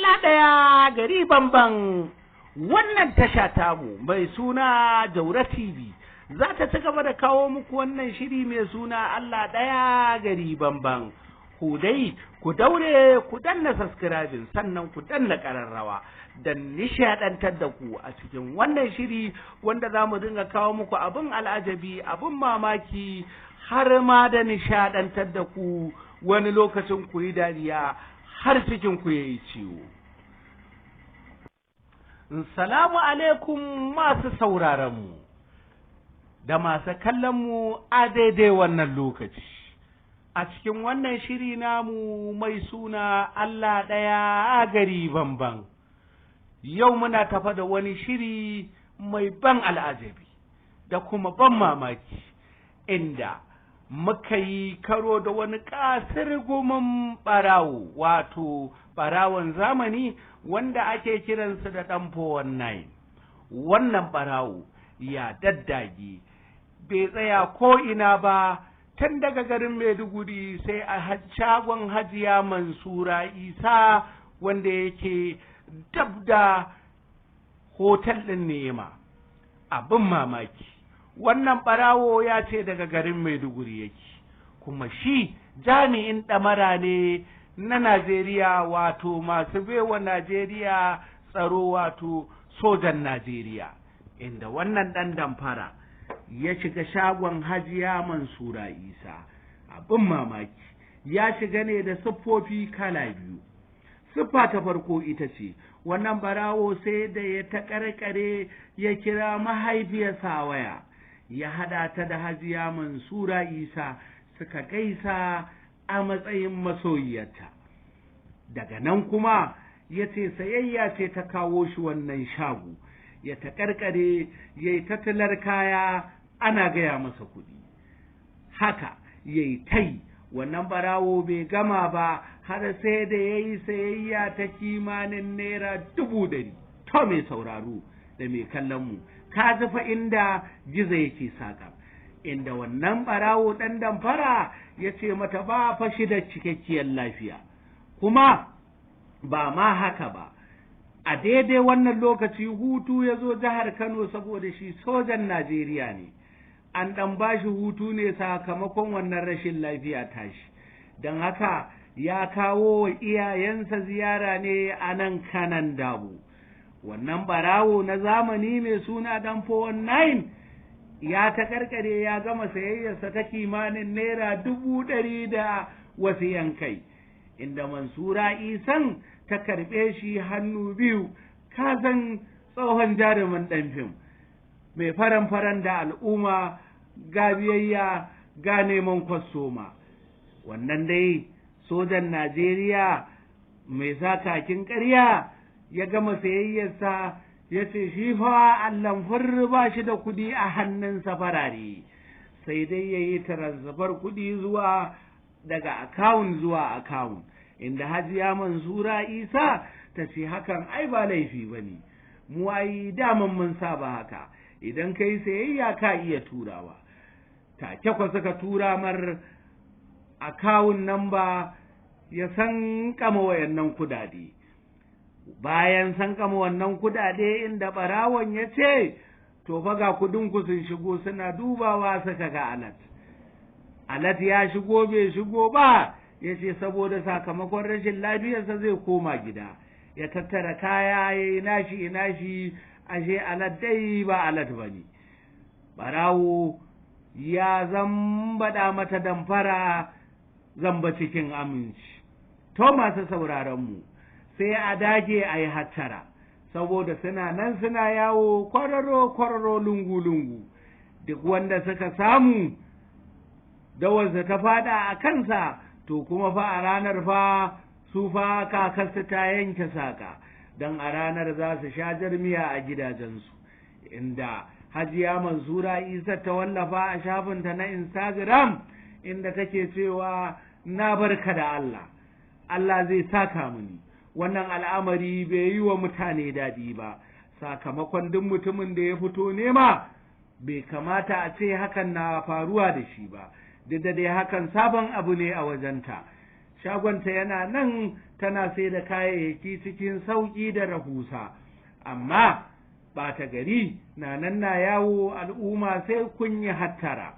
Allah ɗaya gari bamban. Wannan tasha tamu mai suna Jaura TV za ta ci gaba da kawo muku wannan shiri mai suna Allah ɗaya gari bamban. Ku dai ku daure ku danna subscribing, sannan ku danna ƙararrawa don nishaɗantar da ku a cikin wannan shiri wanda za mu dinga kawo muku abin al'ajabi, abin mamaki, har ma da nishaɗantar da ku, wani lokacin ku yi dariya har cikin ku yayi ciwo. Salamu alaikum masu sauraronmu da masu kallonmu a daidai wannan lokaci. A cikin wannan shiri namu mai suna Allah ɗaya gari bamban. Yau muna tafa da wani shiri mai ban al'ajabi da kuma ban mamaki, inda muka yi karo da wani ƙasir gumin ɓarawo, wato ɓarawon zamani wanda ake kiransa da ɗan 419. Wannan ɓarawo ya daddage, bai tsaya ko ina ba, tun daga garin Maiduguri sai a shagon Hajiya Mansura Isa wanda yake dab da hotel ɗin Ni'ima. Abin mamaki, wannan ɓarawo ya ce daga garin Maiduguri yake, kuma shi jami'in ɗamara ne na Najeriya, wato masu baiwa Najeriya tsaro, wato sojan Najeriya, inda wannan ɗan damfara ya shiga shagon Hajiya Mansura Isa. Abin mamaki, ya shiga ne da siffofi kala biyu. Siffa ta farko ita ce wannan barawo sai da ya taƙarƙare ya kira mahaifiyarsa waya, ya haɗa ta da Hajiya Mansura Isa, suka gaisa a matsayin masoyiyarta. Daga nan kuma ya ce sayayya ce ta kawo shi wannan shago, ya taƙarƙare ya yi tattalar kaya ana gaya masa kuɗi. Haka ya yi tai. Wannan barawo bai gama ba har sai da ya yi sayayya ta kimanin ₦100,000. To mai sauraro da mai kallon mu, ka fa inda gizo yake saƙa, inda wannan barawo ɗan damfara ya ce mata ba fashi da cikakkiyar lafiya. Kuma ba ma haka ba, a daidai wannan lokaci hutu ya zo jihar Kano saboda shi sojan Najeriya ne. An ɗan ba shi hutu ne sakamakon wannan rashin lafiya tashi, don haka ya kawo wa iyayensa ziyara ne a nan Kanan Dabo. Wannan barawo na zamani mai suna ɗan 419 ya ta karkare ya gama sayayyarsa ta kimanin ₦100,000 da wasu yankai, inda Mansura Isan ta karɓe shi hannu biyu. Kasan tsohon jarumin ɗan fim mai faran-faran da al'umma, ga biyayya ga neman kwastoma. Wannan dai sojan Najeriya mai sa kakin ƙarya ya gama sayayyarsa, ya ce shi fa Allahn furr ba shi da kuɗi a hannunsa farare, sai dai ya yi taranzafar kuɗi zuwa daga akawun zuwa akawun, inda Hajiya Mansura Isa ta ce hakan ai ba laifi ba ne, mu ai daman mun saba haka, idan ka yi sayayya ka iya turawa. Take kwa suka tura mar akawun namba ya san kama wayannan kudade. Bayan san kama wannan kudade, inda barawon ya ce to fa ga kudin ku sun shigo, suna dubawa suka ga alert. Alert ya shigo bai shigo ba, ya ce saboda sakamakon rashin lafiyarsa zai koma gida, ya tattara kaya ya yi nashi nashi, ashe alert dai ba alert ba ne. Barawo ya zambaɗa mata damfara zamba cikin aminci. To masu sauraronmu, sai a dage a yi hattara, saboda suna nan suna yawo kwararo kwararo, lungu lungu. Duk wanda suka samu dawarsa ta fada a kansa, to kuma fa a ranar fa su fa kakarsu ta yanke saka, don a ranar za su sha jarmiya a gidajensu. Inda Hajiya Mansura Isa ta wallafa a shafinta na Instagram, inda take cewa na barka da Allah, Allah zai saka mini. Wannan al'amari bai yi wa mutane daɗi ba, sakamakon duk mutumin da ya fito nema bai kamata a ce hakan na faruwa da shi ba, duk da dai hakan sabon abu ne a wajenta. Shagonta yana nan tana sai da kayayyaki cikin sauƙi da rahusa, amma ɓata gari na nan na yawo, al'umma sai kun yi hattara.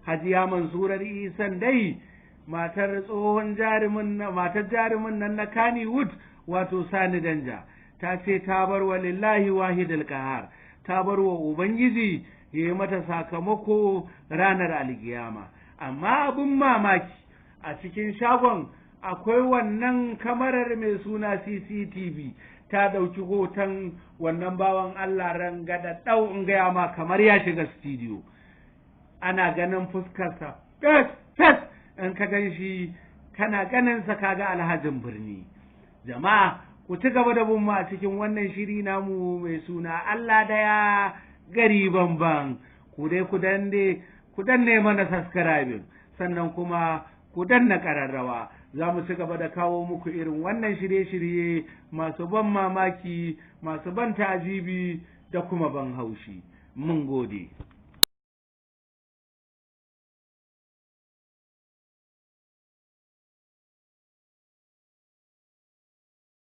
Hajiya Mansurar Isan dai matar tsohon jarumin, matar jarumin nan na Kannywood, wato Sani Danja, ta ce ta bar wa lillahi wahidul qahar, ta bar wa Ubangiji ya yi mata sakamako ranar alkiyama. Amma abin mamaki, a cikin shagon akwai wannan kamarar mai suna CCTV, ta ɗauki hoton wannan bawan Allah rangada ɗau, in gaya ma kamar ya shiga studio. Ana ganin fuskarsa fes fes, in ka gan shi kana ganinsa kaga alhajin birni. Jama'a, ku ci gaba da bin mu a cikin wannan shiri namu mai suna Allah Daya Gari Banban. Ku dai ku dande ku danne mana subscribing, sannan kuma ku danna ƙararrawa. Za mu ci gaba da kawo muku irin wannan shirye-shirye masu ban mamaki, masu ban ta'ajibi da kuma ban haushi. Mun gode.